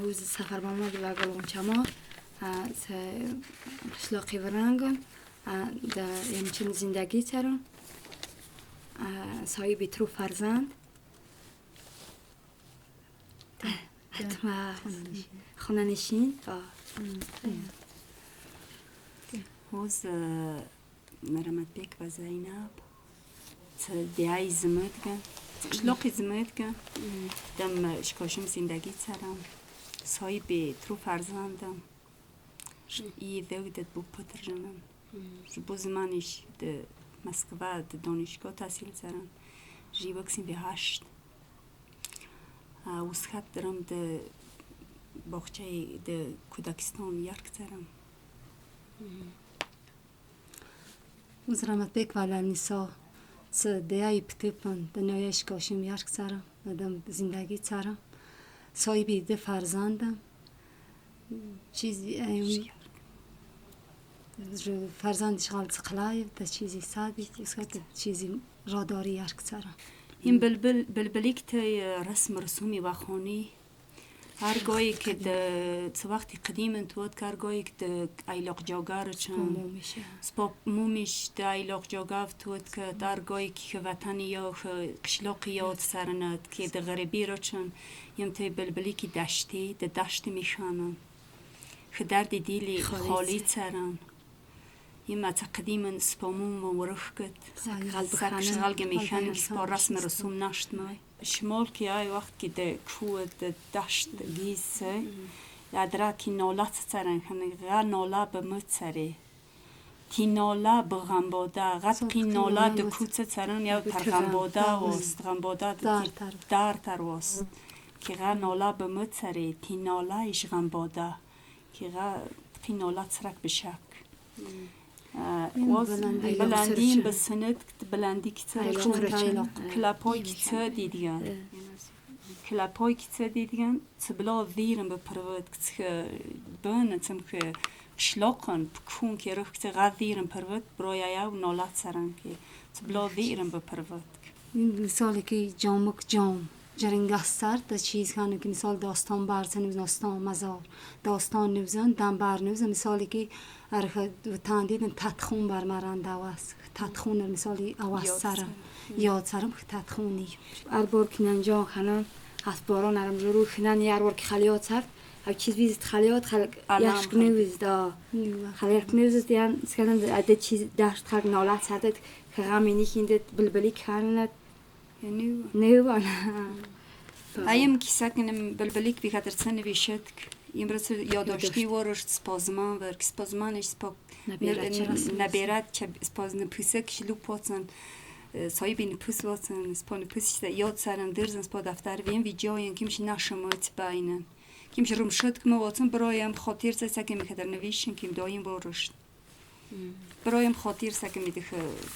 اوز سفر محمد و گلغنچما قشلاقی ورنگم در یمچن زندگی ترم صاحب ترو فرزند خانه نشین. هوز مرمت بک و زینب دیای زمدگن قشلاقی زمدگن دم اشکاشم زندگی ترم صاحب ترو فرزندم ای دودت بو پترجنم بو زمانش د مسکو د دانشگاه تحصیل زرم جیوکسیم به 8 وسخت درم د باغچه د کودکستان یارک زرم. وزرمت بک ولا نسا س دیای پتپن دنیایش کاشم یارک زرم دم زندگی زرم صاحب د فرزندم چیزی فرزندش غالت قلايب تا چیزی سادی وسخت چیزی راداری یارک زرم. این بلبل بلبلیک تی رسم رسومی و خانی هر گاهی که د وقتی قدیم توت کار گاهی که د ایلاق جاگر چون سپا مومیش د ایلاق جاگر توت که در گاهی که وطنی یا قشلاقی یاد سرند که د غریبی را چون یم تی بلبلی که دشتی د دشت میخوانن که درد دیلی خالی سرن یم از قدیم سپاموم و ورخ کد سکش غلگ میخوانن سپا رسم رسوم نشت مای شمال که ای وقت که ده کوه ده دشت گیسه یادرا که ناله ترن خنه غ ناله به متری تی ناله به غمباده غد کی ناله ده کوچه ترن یا تر غمباده وست غمباده در تر وست که غ ناله به متری تی ناله ایش غمباده که غ کی ناله ترک بشک بلندیم به سند بلندی که کلپای که دیدیان کلپای که دیدیان تبلا ویرن به پروت که بن تم که شلاقن بکون که رخ که غذیرن پروت برای آیا و نالات سرن که تبلا ویرن به پروت. مثالی که جامک جام جرنگه سر تا چیز خانه که مثال داستان برزن داستان مزار داستان نوزن دم بر نوزن مثالی که ارخ تاندیدن تتخون بر مرند آواز تتخون مثالی آواز سرم یاد سرم تتخونی اربور کننجان خانم از باران ارم رو خنن یار ور که خلیات سر او چیز ویز خلیات خلق یشک نویز دا خلیات نویز دیان سکن عدد چیز داشت خلق نالات سردت که غمی نیکیندت بلبلی کارنت نيو ايام كي ساكن بلبليك بخاطر تسنى بيشتك يمرس ياداشتي ورش سپازمان ورك سپازمانش سپا نبيرات سپاز نپسك شلو پوتن صاحب نپس واتن سپا نپس یاد سرم درزن سپا دفتر ویم ویجاین کیمش نشمت باینن کیمش رمشت کم واتن برایم خاطر ساکن بخاطر نویشن کیم دایم ورش برایم خاطر سکه میده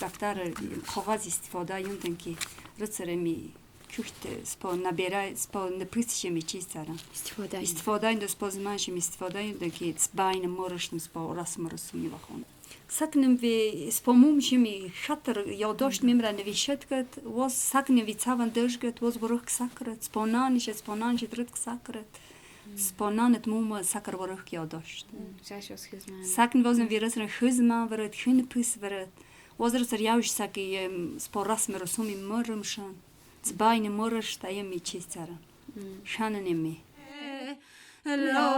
دفتر کاغذ استفاده یوندن که رسره می کوخت سپا نبیره سپا نپیسش می چیز دارم استفاده این سپا زمانش می استفاده یوندن که باین مرشت سپا رسم رسومی بخون سکنم وی سپا مومش می خطر یادداشت میمره نویشت کد واز سکنم وی چوان درش کد واز برخ سکرت سپا نانش سپا نانش درت سکرت سپانانت موم سکر ورخ یادداشت سکن وازن ویرسرن خزمان ورد خن پس ورد وازرسر یاوش سکی سپا رسم رسومی مرمشن زباین مرش تایم می چیز ترن شانن می لا